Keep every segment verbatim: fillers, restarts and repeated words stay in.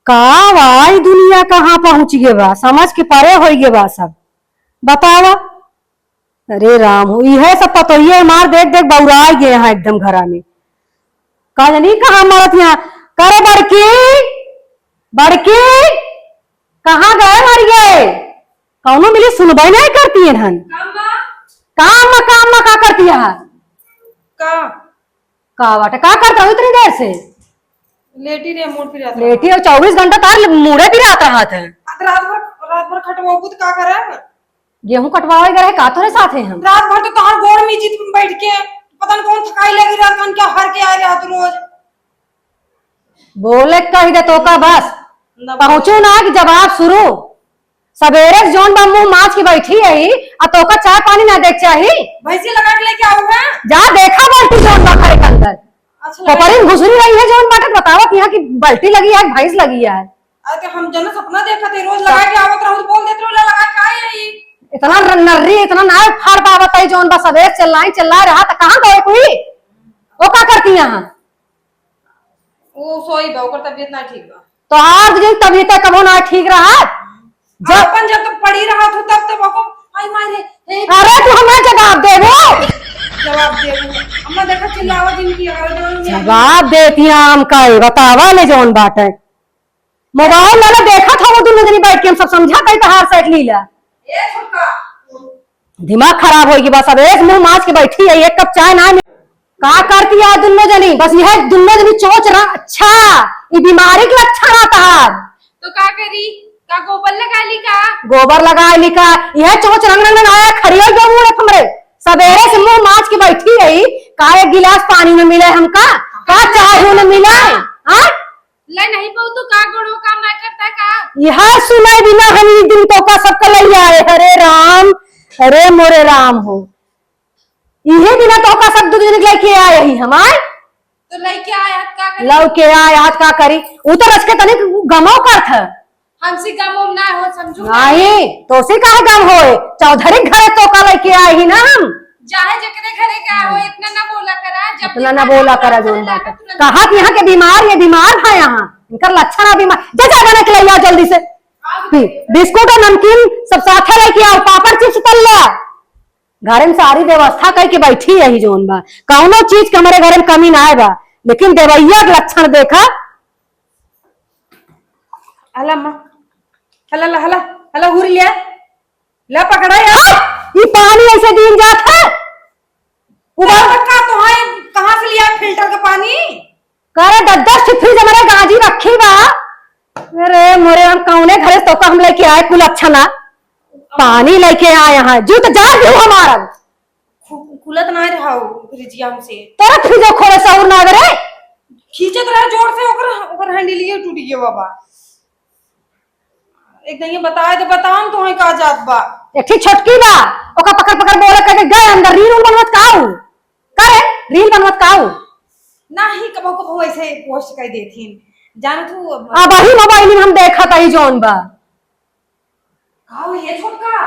का बा, ई दुनिया कहाँ पहुँच गे बा, समझ के परे होइ गे बा सब। बतावा। अरे राम हो, इहे सब पतोहिए मार देख देख बौराइ गे हैं एकदम घरा में। का जानी कहाँ मरत यहाँ। करे बड़की, बड़की, कहाँ गए मरिए? कौनो मिली सुनबे नहीं करती है हन। काम बा? काम में, काम में का करती है? का? का बाटे, का करता हूँ इतनी देर से? लेटी रहे, मूड़ पिरात रहा। लेटी और चौबीस घंटा तार मूड़े पिरात रहत है। रात भर, रात भर खटवाबू तो का करब? गेहूं कटवावे गए रहे का तोरे साथे हम? रात भर तो तोहार गोड़ में जित बैठ के पता न कौन थकाई लगी रहत, कौन क्या हर के आए रहत रोज। बोले के कही दे तोका बस। ना बोल। पहुँचू ना कि जवाब शुरू। सबेरे से जौन बा मुंह माज के बैठी है, आ तोका चाय पानी ना देख चाही। भैंसी लगा के लेके आऊ है। जा देखा बाल्टी जौन बा घर के अंदर। अच्छा लगा। कोपरी में घुसरी रही है जौन बाटे, बतावत यहाँ की बाल्टी लगी है, भैंस लगी है। अरे तो हम जन सपना देखत है, रोज लगा के आवत रहू, बोल देत रहू, "ला लगा के आए हई।" इतना र-, नर्री, इतना नाय फाड़ पावत है जौन बा, सबेरे चिल्लाई चिल्ला रहा, त कहाँ गए कोई? वो का करती यहाँ? वो सोई बा, ओकर तबीयत ना ठीक बा। तोहार जो तबीयत कबो ना ठीक रहा। जब अपन जब तो पड़ी रहा तू तब तो बको, "आई मारे, हे।" अरे तू हमें जवाब देबो। जवाब देबो। अम्मा देखा चिल्लावा दिन की अगर जवाब देती हम का, बतावा ले जौन बाटे। मोबाइल वाला देखत हवो दुनो जनी बैठ के, हम सब समझा कही तहार सेट लीला। ए छोटका। दिमाग खराब होई गी बस, अब एक मुंह माज के बैठी है, एक कप चाय ना मिल-, का करती है दुनो जनी? बस यह दुनो जनी चोच रहा। अच्छा, ये बीमारी के लक्षण आता है। तो का करी? का गोबर लगा ली का? गोबर लगा ली का? यह चोच रंग रंग आया, खड़ी हो गई मुंह हमरे। सबेरे से मुंह माज के बैठी रही, का एक गिलास पानी में मिले हमका, का चाय में मिले, हाँ? ले नहीं पाऊ तो का गोड़ो काम ना करता का? यह सुनाई बिना हम ई दिन तोका सबका लई आए। अरे राम, अरे मोरे राम हो, इहे बिना तोका सब दूध लेके आए ही हम, आए? तो लेके आए हाथ का करी? लव के आए हाथ का करी? उ तो रच के तनिक गमो करत है। हमसे गम उम ना हो, समझू? नहीं, तोसे काहे गम होए? चौधरी के घरे तोका लेके आए ही ना हम। चाहे जेकरे घरे का हो, इतना ना बोला करा, जब इतना ना बोला करा, जौन बात है। कहा कि यहाँ के बीमार, ये बीमार है यहाँ, इनकर लक्षण है बीमार। जा, जा बना के ले आ जल्दी से। पी, बिस्कुट और नमकीन सब साथे लेके आओ, पापड़ चिप्स तल ले आ। घरे में सारी व्यवस्था करके बैठी रही जौन बा, कौनो चीज के हमारे घरे में कमी ना आए बा, लेकिन देवैया के लक्षण देखा। हला अम्मा, हला, हला, हला, हला हुरी लिया। ला पकड़ा यार। ई पानी ऐसे दिन जात है? उधर का तो है, कहाँ से लिया फिल्टर का पानी? करे दस दस ठे फ्रिज हमारे गाजी रखी बा। अरे मोरे, हम कौने घरे से तोका हम लेके आए कुल अच्छा ना? पानी लेके आए यहाँ, जूत जा दू हमारा। खु-, खुलत ना रहा हो फ्रिजिया हमसे। तोरा फ्रिज खोले सहूर ना रे। खींचत रहा जोर से, ओकर, ओकर हैंडलिए टूट गया बाबा। एक दिन ये बताए तो बताओ तो है का जात बा। एक ठे छोटकी बा, ओका पकड़ पकड़ बोले करके गए अंदर, रील उल बनवत का हूँ? करे, रील बनवत का हूँ? नाही, कबो कबो ऐसे पोस्ट कर देथिन। जान तू अब अब वही मोबाइल में हम देखत आई जौन बा। का हो ये छोटका?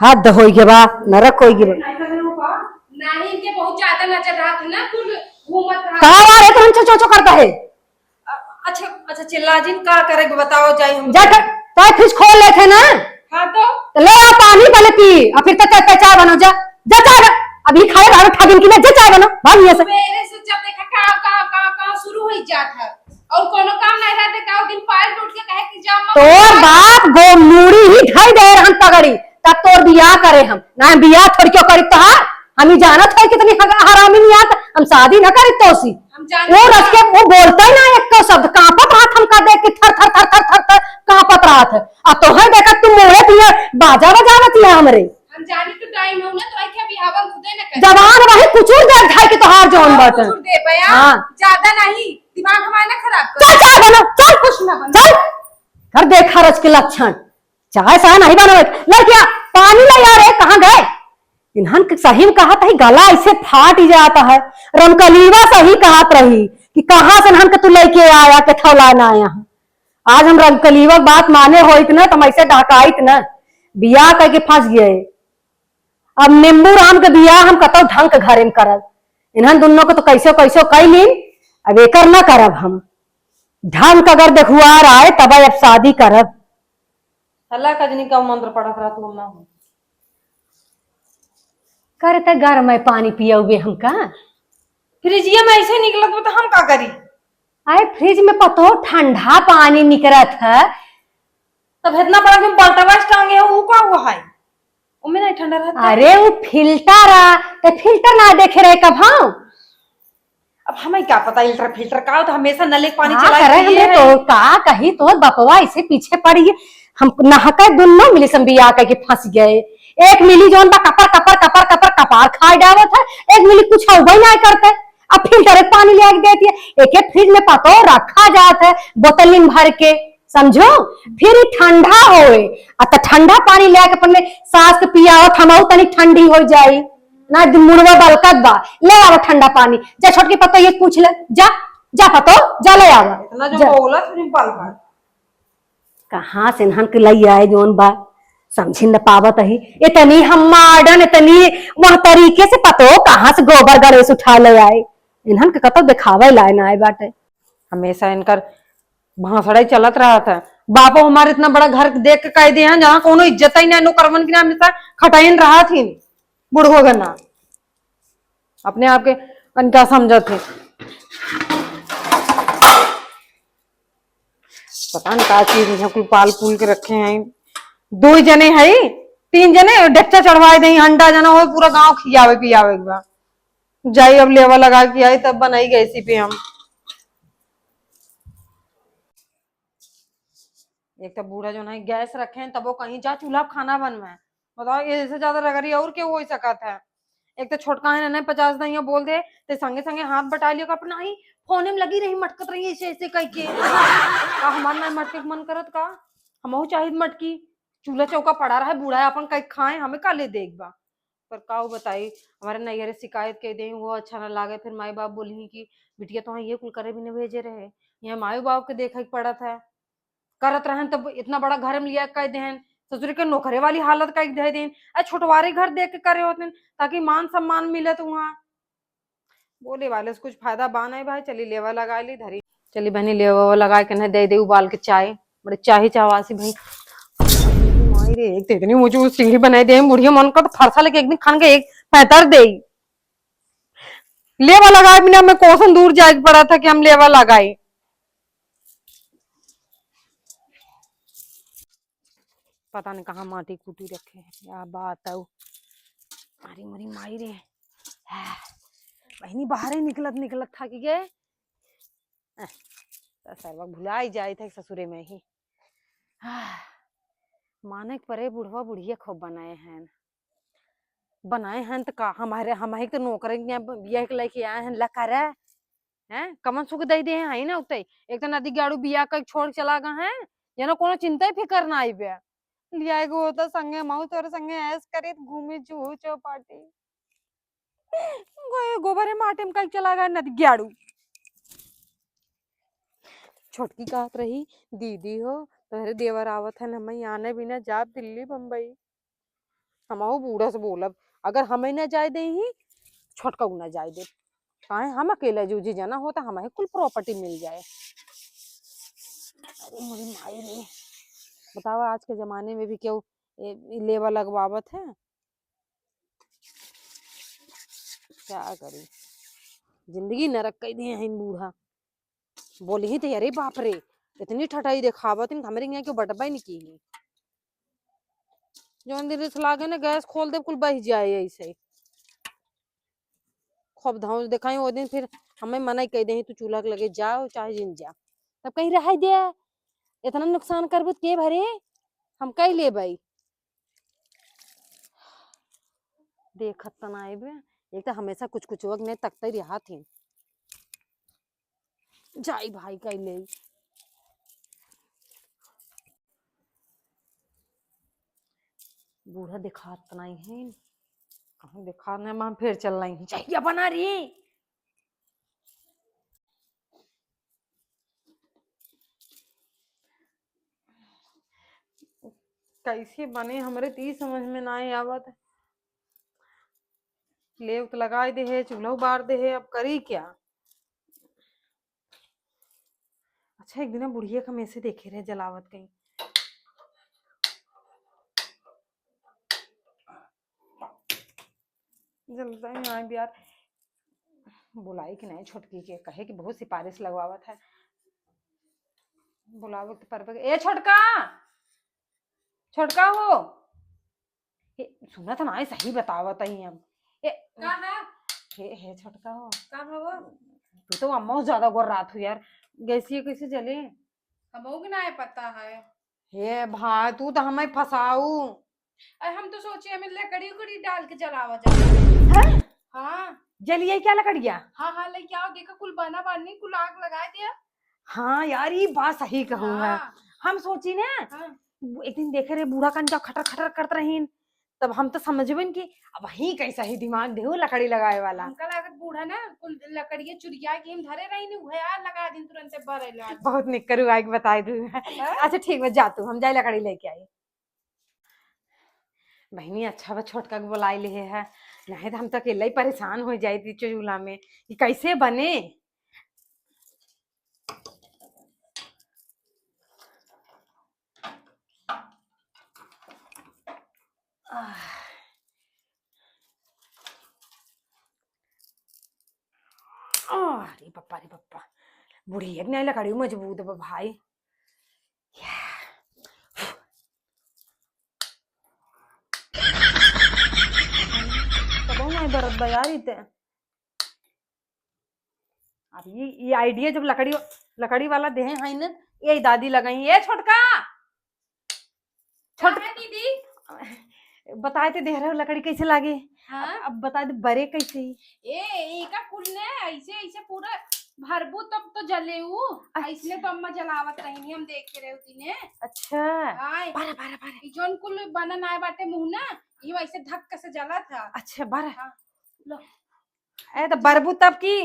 हद होई गे बा, नरक होई गे बा। नाही, इनके बहुत ज्यादा नजर रहत है ना, कुल घूमत रहत। का बा रे, तुम चो, चो, चो करता है? अ-, अच्छा, अच्छा, चिल्ला जिन, का करे के बताओ, जाई हम। जा कर, तो फ्रिज खोल लेते ना। हाँ तो? तो ले आ पानी पहले पी, और फिर तो चाय, चाय बनाओ, जा, जा चाय बना। अभी खाए रहो, खा दिन की ना, जा चाय बनाओ, भाग यहाँ से। मेरे से जब देखा, का, का, का, का शुरू हो जात है, और कोनो काम नहीं रहते, का दिन पायल टूट के कहे कि जा, मम्मी, तोर बाप गो मूड़ी ही ढाई दे रहन पगड़ी, तब तोर बियाह करे हम, ना हम बियाह थोड़ी क्यों करी तोहार, हम ही जानत है कितनी हग-, हरामी नहीं आत, हम शादी ना करी तोसी। हम जानत वो रच के वो बोलता ही ना एक तो शब्द, कांपत रहत हमका देख के थर, थर, थर, थर, थर, थर कांपत रहत है। आ तोहे देखत तू मोड़े पिए बाजा बजावत है हमरे। हम जानी तो टाइम हो ना, तो आई क्या बिहावन खुदे न कर। जवान वही कुचुर दे ढाई के तोहार जौन हाँ, बात है। कुचुर दे बया। हाँ। ज्यादा नहीं, दिमाग हमारा ना खराब कर। चल, चल बनो, चल। कुछ ना बनो। चल। कर देखा रच के लक्षण। चाय साय नहीं बनावे। लड़किया, पानी ले आ रे, कहाँ गए? इन्हन के सही में कहा था, गला ऐसे फाट ही जाता है। रमकलीवा सही कहत रही कि कहाँ से इन्हन के तू लेके आया, के थौला ना आया है। आज हम रमकलीवा के बात माने होइत न, तो हम ऐसे डहकाइत न। बियाह करके फंस गए। अब नींबू राम के बियाह हम कतौ ढंग के घरे में करब। इन्हन दुनों को तो कैसो कैसो कई लीन, अब एकर न करब हम। ढंग का अगर देखुआर आए, तब अब शादी करब। हल्ला कजनी का मंत्र पढ़त रहा तू, हम ना हो। करे त गरम पानी पियउबे हमका। फ्रिजिया में ऐसे निकलत बा, तो हम का करी? आए, फ्रिज में पतो ठंडा पानी निकलत है। तब इतना बड़ा के बल्टवा टांगे हो, वो का हुआ है? ओमे नहीं ठंडा रहता है। अरे, वो फिल्टर आ, ते फिल्टर ना देखे रहे कब हम? अब हमें क्या पता इल्टर फिल्टर का हो, तो हमेशा नले के पानी हाँ, चला करे के हमरे लिए तो है। का कही, तोर बपवा ऐसे पीछे पड़ी है। हम नहके दुन्नो मिली सन बिया के फंस गए। एक मिली जौन बा कपर, कपर, कपर, कपर, कपार खाए डावत है, एक मिली कुछ अउबे ना करते। अब फिल्टर के पानी ले आके देती है, एक एक फ्रिज में पतो रखा जात है बोतल में भर के, समझो? फिर ई ठंडा होए, आ त ठंडा पानी ले आके अपने सास के पियावत, हमहू तनी ठंडी हो जाई। ना, दिन मुड़वा बलकत बा, ले आवा ठंडा पानी। जा छोटकी पतो ये पूछ ले, जा, जा पतो, जा ले आवा। इतना जो जा। बोला तुम पल भर। कहाँ से इन्हन के लई आए जौन बा, समझी न पावत ही। इतनी हम मॉडर्न, इतनी वह तरीके से पतो कहाँ से गोबर गणेश उठा ले आए। इन्हन के कतौ देखावे लाए ना आए बाटे। हमेशा इनकर भाषण ही चलत रहत है। बापो हमारे इतना बड़ा घर देख के कह दे हैं, जहाँ कोनो इज्जत ही ना, नौकरवन की ना, हमेशा खटाइन रहत ही बुढ़ो गना। अपने आप के अनका समझत है। पता नहीं का चीज है, कुल पाल पुल के रखे हैं। दो ही जने है, तीन जने डेक्चा चढ़वाए दे, हंडा जना हो, पूरा गांव खियावे पियावे के बा। जाई अब लेवा लगा के आई, तब बनाई गैसी पे हम। एक तो बूढ़ा जो है गैस रखे हैं, तब वो कहीं जा चूल्हा पे खाना बनवाए। बताओ, ये से ज्यादा रगड़ी और के हो सकत है? एक तो छोटका है ना, पचास दहिया बोल दे, ते संगे संगे हाथ बटा लियो, अपना ही फोन में लगी रही, मटकत रही ऐसे ऐसे कह के। का हमार ना मटके के मन करत का? हमहू चाहित मटकी। चूल्हा चौका पड़ा रहे, बूढ़ा है, अपन कहीं खाए, हमें का ले देख बा। पर काऊ बताई, हमारे नैहरे शिकायत कह दे, वो अच्छा ना लागे। फिर माई बाप बोली कि बिटिया तो ये कुल करे भी नहीं भेजे रहे, यहाँ माई बाप के देखे के पड़त है। करत रहन तब इतना बड़ा घर में लिया कह देहन, ससुर के नौकरे वाली हालत कह दे देन। आ छोटवारे घर देख के करे होते ताकि मान सम्मान मिलत वहाँ। बोले वाले से कुछ फायदा बा नहीं भाई, चली लेवा लगा ली धरी। चली बहनी, लेवा लगा के नहीं दे दे उबाल के चाय। बड़े चाही चावासी भाई। माई रे, एक तो इतनी ऊंची ऊंची सीढ़ी बनाई दे, बुढ़िया मन का तो फरसा लेके एक दिन खान के एक पैतर दे। लेवा लगाए बिना मैं कोसन दूर जाए के पड़ा था कि हम लेवा लगाए। पता नहीं कहाँ माटी कूटी रखे हैं, या बात है। अरे मोरी माई रे, बहनी बाहरे निकलत निकलत थक गए। तो सरवा भुलाई जाए थे ससुरे में ही। आह, माने के परे बुढ़वा बुढ़िया खूब बनाए हैं, बनाए हैं तो का हमारे, हम ही तो नौकरे के यहाँ बिया के लेके आए हैं, ला करे हैं, कमन सुख दे दे हैं, है ना उतई। एक तो नदी गाड़ू बिया का छोड़ चला गए हैं, जना कोनो चिंता ही फिकर ना आई बे। लिया गो होता संगे, मऊ तोरे संगे ऐस करीत घूमी चूहू चौपाटी। गो-, गोबरे माटे में कहीं चला गया नदी गाड़ू। छोटकी कहत रही, "दीदी हो, तोहरे देवर आवत है, हम आने बिना जाब दिल्ली बम्बई।" हमहू बूढ़ा से बोलब, अगर हमें ना जाए दे ही, छोटका ना जाए दे। काहे हम अकेले जूझी जना होता, हमें कुल प्रॉपर्टी मिल जाए। अरे मोरी माई रे, बतावा आज के जमाने में भी क्यों ए, ए लेवा लगवावत है? क्या करी, जिंदगी नरक कई दिए हैं बूढ़ा। बोली ही तो, "अरे बाप रे, इतनी ठठाई देखावत है, हमरे यहाँ क्यों बटबा ही नहीं की है।" जौन दिन रिस लागे ना, गैस खोल दे, कुल बह जाए ऐसे। खूब धौंस देखाई, वो दिन फिर हमें मना ही कह दे, "तू चूल्हा के लगे जाओ, चाहे जिन जा।" तब कहीं रह दे, "इतना नुकसान करबू त के भरे, हम कई लेबई।" देखत त ना आइबे, एक तो हमेशा कुछ कुछ वक्त नहीं तकते रहा थी। जाई भाई कई ले। बूढ़ा देखात त नहीं है, कहाँ देखात नहीं, हम फिर चल रही हैं। चाहिए बना रही। कैसे बने, हमरे त ई समझ में ना आवत। लेव त लगाई दे है, चूल्हा बार दे है, अब करी क्या? अच्छा, एक दिन बुढ़िया का हम ऐसे देखे रहे जलावत कहीं। जलता ही आए बियार। बुलाई कि नहीं छोटकी के, कहे कि बहुत सिफारिश लगवावत है। बुलावे के परबे। ए छोटका, छोटका हो। ए, सुनत ना, सही बतावत ही हम। ए, का है? हे, हे छोटका हो। का हो? तू तो अम्मा से ज्यादा गोर रात हो यार। गैसिया कैसे जले? हमहू के ना पता है। हे भाई, तू तो हमें फंसाऊ। अरे हम तो सोचे हमें लकड़ी उकड़ी डाल के जलावा जाए। हैं? हाँ। जलिए क्या लकड़िया? हाँ, हाँ, लेके आओ, देखो कुल बना बानी, कुल आग लगा दिया। हाँ यार, ये बात सही कहू है। हाँ। हम सोची ना, हाँ। एक दिन देखे रहे बूढ़ा कन का खटर खटर करत रहीन, तब हम तो समझबे न कि अब वही कैसा ही दिमाग देहु लकड़ी लगाए वाला। हमका लागत बूढ़ा ना कुल लकड़िया चुरिया के हम धरे रही न, उहे आग लगा दिन तुरंते बरे लाग। बहुत निक करू, आइके बताई दू। हाँ? अच्छा ठीक बा, जा तू, हम जाए लकड़ी लेके आई। बहिनी, अच्छा बा छोटका के बुलाई लिहे है, नहीं तो हम तो अकेले ही परेशान हो जाई थी चूल्हा में कि कैसे बने। आह। आह, अरे पप्पा, अरे पप्पा, बुढ़िया के नहीं लकड़ी मजबूत बा भाई। या। कबो नहीं बरत बा यार इते। अब ये, ये आइडिया जब लकड़ी, लकड़ी वाला देहे हैं न, ये दादी लगाई। ए छोटका, छोट-, का है दीदी? बताए ते देह रहे हो लकड़ी कैसे लागे। हाँ? अब, अब बता दे बरे कैसे ही। ए, एका कुल ने ऐसे, ऐसे पूरा भरबू तब तो जले ऊ। अच्छा। ऐसने तो अम्मा जलावत रही, हम देखे रहे होती ने। अच्छा। हाँ। बारा, बारा, बारा। ई जोन कुल बनन आए बाटे मुँह ना, ये वैसे धक्का से जला था। अच्छा, बारा। हाँ। लो। ए, तो बरबू तब की?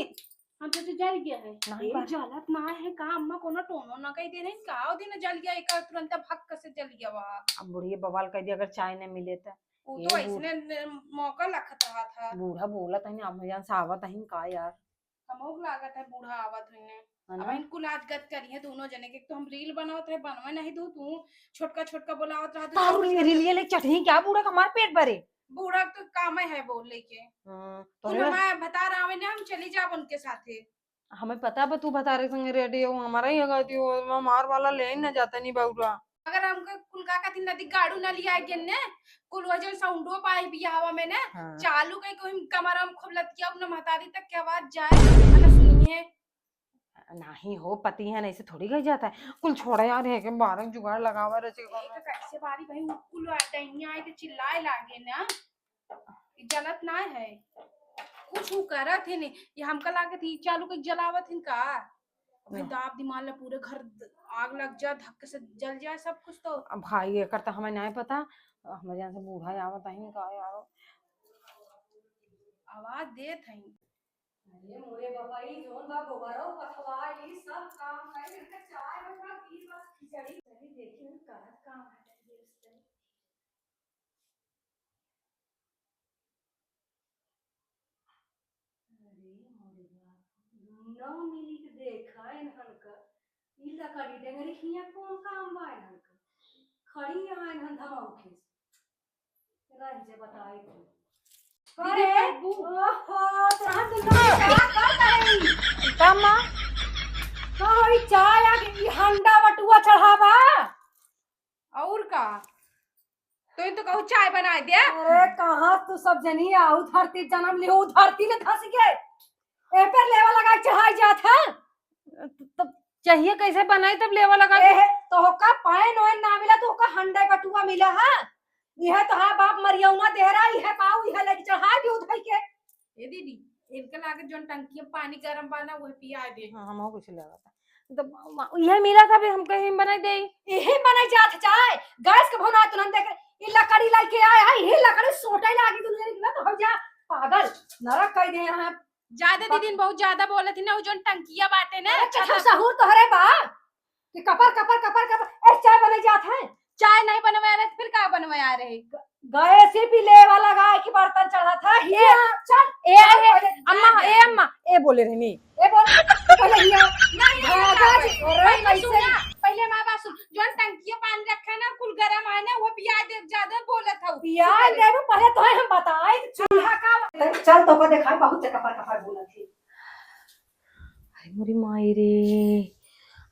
हम तो, तो जल गया है। नहीं ए, बा। जलत ना है का अम्मा, कोनो टोनो ना कही दे रही का? ओ दिन जल गया, एक तुरंत भक्क से जल गया वा। अब बुढ़िया बवाल कह दिया, अगर चाय न मिले तो। वो ये तो बूढ़-, ऐसने न-, मौका लखत रहा था। बूढ़ा बोलत है ना, अब जान से आवत है का यार? हमहू के लागत है बूढ़ा आवत है ने। है अब ना? इनको लाज गत करी है दोनों जने के, एक तो हम रील बनावत रहे, बनवे नहीं दू, तू छोटका छोटका बोलावत रहा, तू तारू छोटका रील, रील ये ले चटनी क्या बूढ़ा का मार पेट भरे? बूढ़ा तो काम है बोले के। हाँ, कुल तोहरे हमारे भतार आवे ना, हम चली जाब उनके साथे। हमें पता बा तू भतारे संगे रेडी हो, हमारा ही हगाती हो, हमार वाला ले ही ना जाता नहीं बउरा। अगर हमके कुल का कहती नदी गाड़ू ना लिया के ने, कुल वजह साउंडो पाई बियाहवा में ने, हाँ। चालू कई कोई कमरा में खूब लतिया अपना महतारी तक के आवाज जाए, ना सुनिए। नाही हो, पति है, ऐसे थोड़ी गई जाता है। कुल छोड़े यार, है के बारह जुगाड़ लगावा रहे ए, तो कैसे बारी भाई, उ कुल डैनिया आए तो चिल्लाए लागे ना। ई जलत ना है, कुछ उ करत है नहीं। ये हमका लागत ही चालू के जलावत हिन का? भाई हाँ। दाब दिमाग ले पूरे घर द-, आग लग जा, धक्के से जल जाए सब कुछ तो। अब भाई, एकर तो हमें नहीं पता, हमें जान से बूढ़ा आवत है का यार। आवाज देत है। अरे मोरे बाबा, ई जोन बा गोबरो पथवा, ई सब काम करे, इनका चाय बना, ई बस खिचड़ी। चली देखी, हम करत काम है, देख से। अरे मोरे बाप, नौ मिनट देखा इन्हन का, ई लकड़ी डेंगरी हियाँ कौन काम बा इन्हन का? खड़ी यहाँ इन्हन धमाऊ खेस। रह जे बताई तू। दीदी, अरे, बाबू। ओहो, तोरा दुनो का कर रही? का माँ? का होई चाय आ गई, हंडा बटुआ चढ़ावा। और का? तो इन तो कहू चाय बनाए दे। अरे, कहाँ तू सब जनी आऊ धरती जन्म लिहो, धरती में धस गए। ए पर लेवा लगा के चढ़ाई जात है। तब चाहिए कैसे बनाई तब लेवा लगा के? ए, तो होका पाए नोए ना मिला, तो होका हंडा बटुआ मिला है। यह तो हाँ बाप मरियौना दे रहा, यह पाऊ, यह लेके चढ़ा दियो धई के। ए दीदी, इनके लागे जोन टंकी में पानी गरम बा ना, वह पिया दे। हाँ, हम कुछ लेवा था। तो म-, यह मिला था, भी हम कहीं बनाई दे। यही बनाई जात चाय, गैस के भौना तुरंत देख, ई लकड़ी लाई के आए है, यही लकड़ी सोटे लागी दुनिया निकला तो हो जा पागल, नरक कह दे यहाँ। ज्यादा बा- दीदी बहुत ज्यादा बोलत ही ना, वो जोन टंकिया बाटे ना, अरे चखा ज्यादा सहूर तोहरे बा कि कपर, कपर, कपर, कपर, ए, चाय बने जात है। चाय नहीं बनवाया रहे, तो फिर का बनवाया रहे? ग-, गैस ही पी ले वाला गाय की बर्तन चढ़ा था, हिया, ए, चल, ए, चल, ए, पहले अम्मा, हिया ए, दे। अम्मा, ए बोले रहनी। ए बोल, पहले हिया। नहीं, भागा नहीं, जी, नहीं, अरे नहीं, कैसे? सुना, पहिले हमार बात सुन। जौन टंकिया पानी रखा है ना, कुल गरम है ना, वो पिया दे, ज्यादा बोलत हऊ। पिया देबो, पहिले तोहे हम बताई चूल्हा का। चल, तोका देखाई, बहुत कपार कपार बोलत है। अरे मोरी माई रे,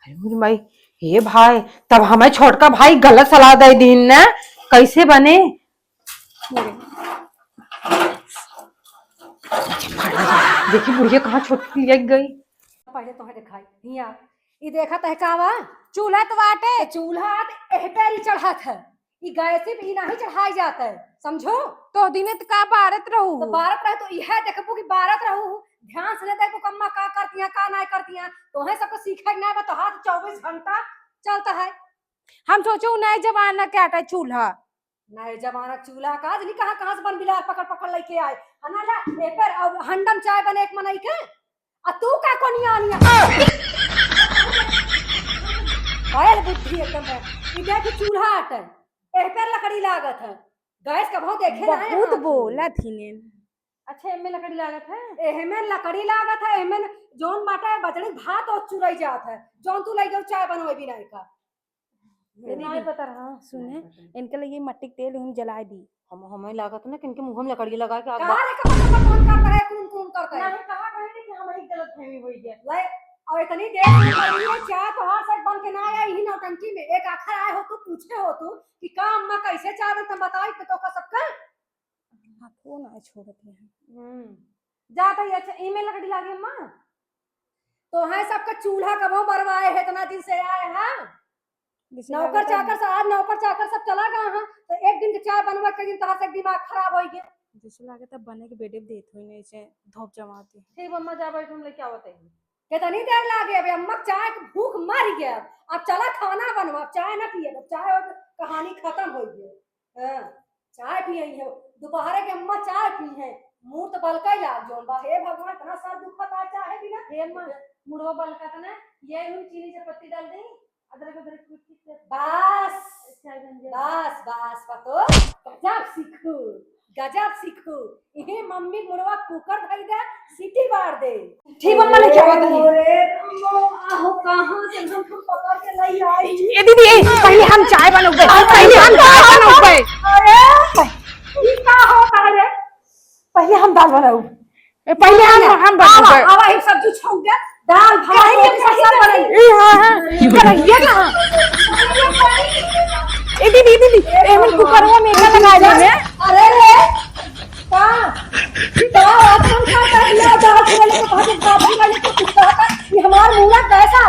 अरे मोरी माई, हे भाई, तब हमें छोटका भाई गलत सलाह दे दीन ना, कैसे बने? देखी बुढ़िया कहाँ छोटकी ले गई। पहिले तोहे देखाई, हिया, ई देखत है का बा? चूल्हा तो बाटे। तो चूल्हा तो एह पे ही चढ़त है। ई गैस पे ई नाही चढ़ाई जात है, समझो? तो दिने त का बारत रहू? तो बारत रहे तो इहे देखबू कि बारत रहू, ध्यान से नहीं देखबू कि अम्मा का करती हैं, का नहीं करती हैं। तोहे सबको सीखे के नहीं बा, तोहार तो चउबीस घंटा चलता है। हम सोचो नए जमाना के आटा चूल्हा। नए जमाना चूल्हा का आज नहीं कहाँ, कहाँ से बन बिलार पकड़ पकड़ लेके आए। है ना, ला, ए पर अब हंडम चाय बने एक मनई के। आ तू का कोनिया आनिया? घायल बुद्धि एकदम है। ई देख चूल्हा आटे, एह पर लकड़ी लागत है। गैस का भाव देखे ना है बहुत हाथ में। बोला थी ने। अच्छा, एमे लकड़ी लागत है? एहमे लकड़ी लागत है, एहमे जौन बाटा है बजड़ी भात और चुरई जात है, जौन तू लई जाऊ चाय बनवे बिना का। ये नहीं पता रहा। सुने, इनके लिए मट्टी के तेल हम जलाए दी। हम, हमें लागत ना कि इनके मुंह में लकड़ी लगा के आग कहाँ बा- रे, कहाँ, कहाँ, कौन करता है, कौन, कौन करता है? नहीं, कहाँ कहे थे कि हमारी गलतफहमी हुई है। ले, और इतनी देर से लगी है, चाय तो हाथ से बन के ना आया, यही नौटंकी में। एक आखर आए हो तू, पूछे हो तू कि का अम्मा कैसे चाय बनता, बताओ तो, तो का सबका। हाथों ना छोड़त है। हम्म, जाता ही। अच्छा, ई में लकड़ी लागे अम्मा? तो है सबका चूल्हा कबो बरवाए है, इतना दिन से आए हैं। जैसे नौकर लागत है चाकर से, आज नौकर चाकर सब चला गया है, तो एक दिन के चाय बनवा के दिन तहार से दिमाग खराब हो गया। जैसे लागत है बने के बेडे देत होई नहीं से धूप जमाते। ठीक अम्मा, जा बैठ, हम लेके आवत है। कितनी देर लागे अबे अम्मा, चाय के भूख मर गया। अब चला खाना बनवा, अब चाय ना पिए, अब चाय और कहानी खत्म हो गई। हाँ, चाय पिए हो, दोपहर के अम्मा चाय पी है, मुंह तो बलका ही लाग जोन बा। हे भगवान, इतना सर दुखत आ चाय बिना। हे अम्मा, मुड़वा बलका था ना, ये हम चीनी से पत्ती डाल दें, अदरक, अदरक कूट के। बस, चाय बन जाए। बस, बस, पतो, गजब सीखू, गजब सीखू। इहे मम्मी मुड़वा कुकर धई दे, सीटी मार दे। ठीक अम्मा, लेके आवत हई। अरे अम्मा, आहो, कहाँ से हम, हम पकड़ के लई आई? ए दीदी, ए, पहिले हम चाय बनउबे, पहिले हम चाय बनउबे। अरे, ई का होता है रे? पहिले हम दाल बनउबे। ए, पहिले हम, हम आवा, बनउबे। आवा, एक सब्जी छौंक दे, दाल, भात, कढ़ाई रोटी, सब, सब बनई। ए, हाँ, हाँ, कढ़ाइया कहाँ? ए दीदी, दीदी, ए, एमन कुकरवा में का लगा दे में? अरे रे, का? का अपन का कर दिया? दाल छुड़ा लेके भागे, भाभी वाले को कुत्ता का, ये हमार मुंह कैसा?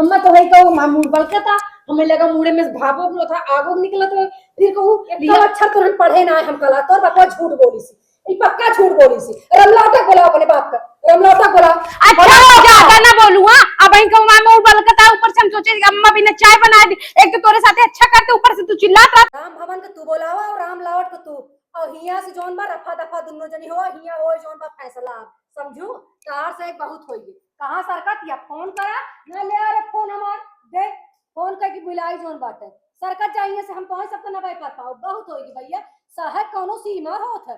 अम्मा तो है कहू, माँ मुंह बलके था, हमें लगा मुड़े में भाप उगलो था, आग उग निकला तो फिर कहू, ये लिया। कम अक्षर तो हम पढ़े ना है, हम कला तोर बापा झूठ बोली सी, ये पक्का झूठ बोली सी। रमलौटक बोला अपने बाप का, रमलौटक बोला। अच्छा, बोला। ज्यादा ना बोलू, हाँ? अब इनका माँ मुंह बलके था, ऊपर से हम सोचे कि अम्मा भी ने चाय बना दी, एक तो तोरे साथे अच्छा करते, ऊपर से तू चिल्लात रहा। राम भवन का तू बोलावा और राम लावट का तू, और हिया से जौन बा रफा दफा दुन्नो जनी हो, हिया हो जौन बा फैसला, समझू? तार से एक बहुत होई गई। कहाँ सरकत या फोन करा, ना ले आ रे फोन हमार, दे फोन करके बुलाई जौन बाटे। सरकत जाइए से हम तोहे सबके ना बाय पर पाओ, बहुत होई गई भैया, सहज कौनो सीमा होत है।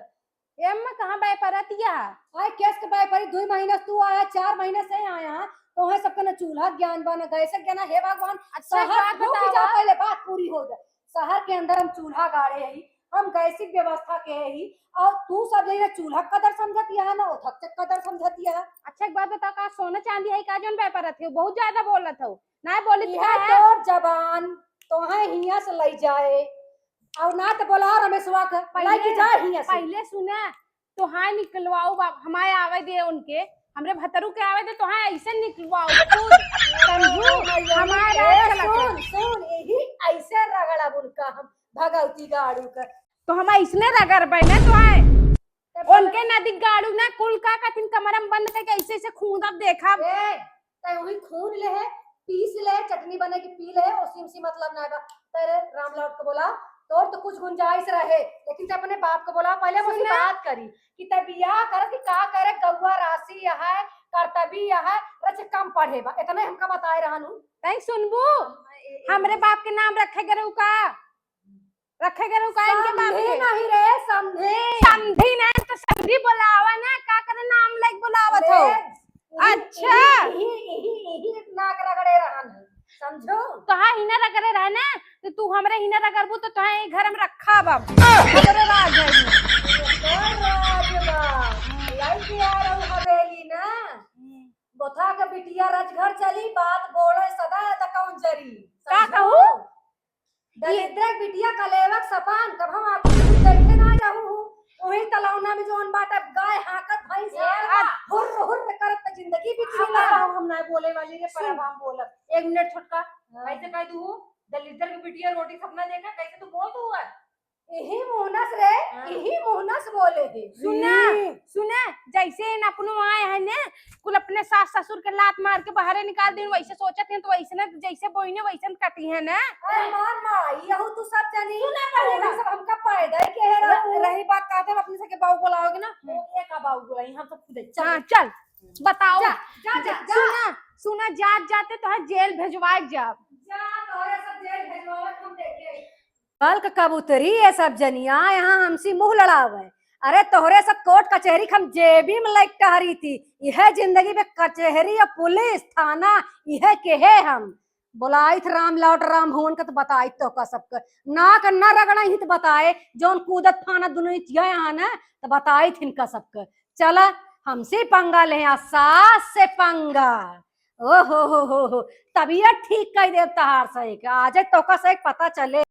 ए अम्मा, कहाँ बाय परत या? आए केस के बाय परी, दुई महीना से तू आया, चार महीना से आया, तोहे सबके ना चूल्हा ज्ञान बा, ना गैस के ज्ञान, हे भगवान, अच्छा, सहज बात रुक बतावा। जा, पहले बात पूरी हो जाए। शहर के अंदर हम चूल्हा गाड़े हई, हम गैसिक व्यवस्था के हई, और तू सब जने चूल्हा कदर समझत यह ना, ओथक चक कदर समझत यह। अच्छा, एक बात बता, का सोना चांदी है का जौन व्यापार रखे हो? बहुत ज्यादा बोलत हो, ना बोली तो यह का है? तोर जबान तोहे हिया से लई जाए, और ना तो बोला रमेशवा के, पहले, लई के जाए हिया से। पहले सुना, तोहाय निकलवाऊ बाप, हमाय आवे दे उनके, हमरे भतरू के आवे दे, तोहाय ऐसे निकलवाऊ खुद, समझू? हमारा ए, चला सुन, सुन, यही ऐसे रगड़ा उनका हम भगवती गाड़ू के। तो हम ऐसने रगड़बे ना तोहाय। तब उनके नदी गाड़ू ना कुल का कथिन कमरा में बंद करके ऐसे ऐसे खूंदब देखब। ए, तै वही खून ले है, पीस ले, चटनी बना के पी ले, ओसी उसी मतलब ना बा। तेरे रामलाल को बोला, तोर तो कुछ गुंजाइश रहे, लेकिन तै अपने बाप को बोला, पहले हम उससे सुना। बात करी कि तै बियाह कर कि का करे, गौवा राशि यह है, कर्तव्य यह है, रच कम पढ़े बा, इतने हमका बताए रहन हूँ। तै सुनबू, हमरे बाप के नाम रखे गए का? रखे गए का इनके बाप समधी के? नहीं रे, समधी। समधी नहीं तो समधी बुलावा ना, का करे नाम लाइक बुलावत हो? ले, यही, अच्छा। यही, यही, यही, यही नाक रगड़े रहन है। समझो? तोहा हिना रगड़े रहे ना, तो तू हमरे हिना रगड़बू तो तोहा ई घर में रखा बाबू। हमरे राज है ई। तोर राज बा। लइके आ रहू हवेली ना। बोथा के बिटिया रजघर चली, बात बोले सदा त कौन जरी। का समझो? कहू? दलिद्र के बिटिया कलेवक सपान, कब हम आँखी से देखे ना रहू हूँ। वही तलौना में जौन बाटे गाय हाँकत भैंस ए हाँकत, बा। हुर्र हुर्र करत त जिंदगी बितली अब ना। हम ना बोले वाली रे, पर सुन। अब हम बोलब। एक मिनट छोटका, हाँ। कैसे कह दू? दलिद्र के बिटिया रोटी सपना देखा, कैसे तू बोल दू है? यही मुहनस रे, हाँ। यही मुहनस बोले है। सुना, ई। सुना, जैसे इन अपनो आए हैं ने, कुल अपने सास ससुर के लात मार के बाहरे निकाल दिन, वैसे सोचत हैं तो वैसे न, जैसे बोई ने वैसे न कटी है ना। अरे हमार माई, यहू तू सब जानी। सुना पहले वही बात। सब हमका पैदा ही के है र-, रहू। रही बात कहते हम अपने सके बाऊ बुलाओगे ना, हम्म। वो एक बाऊ बुलाई, हम सब खुदे। चल। हाँ, चल, बताओ। जा, जा, जा, जा। सुना, सुना, जात जाते तोहे जेल भेजवाए जाब। जा, तोहरे सब जेल भेजवावत हम देखे। कल क कबूतरी ये सब जनिया यहाँ हमसे मुँह लड़ावे। अरे तोहरे सब कोर्ट कचहरी क हम जेबी में लइके टहरी थी। यह जिंदगी में कचहरी या पुलिस थाना यह के है हम। बोलाइत राम लौट राम भुवन क तो बताइत तोहका सबके। ना क ना रगड़ा ही तो बताए, जौन कूदत फानत दुनिया यहाँ ना, तो बताइत इनका सबके। चला, हमसे पंगा ले, आ सास से पंगा। ओ हो हो हो हो, तबियत ठीक कइ देब तहार सही के। आजे तोहका सही के पता चले।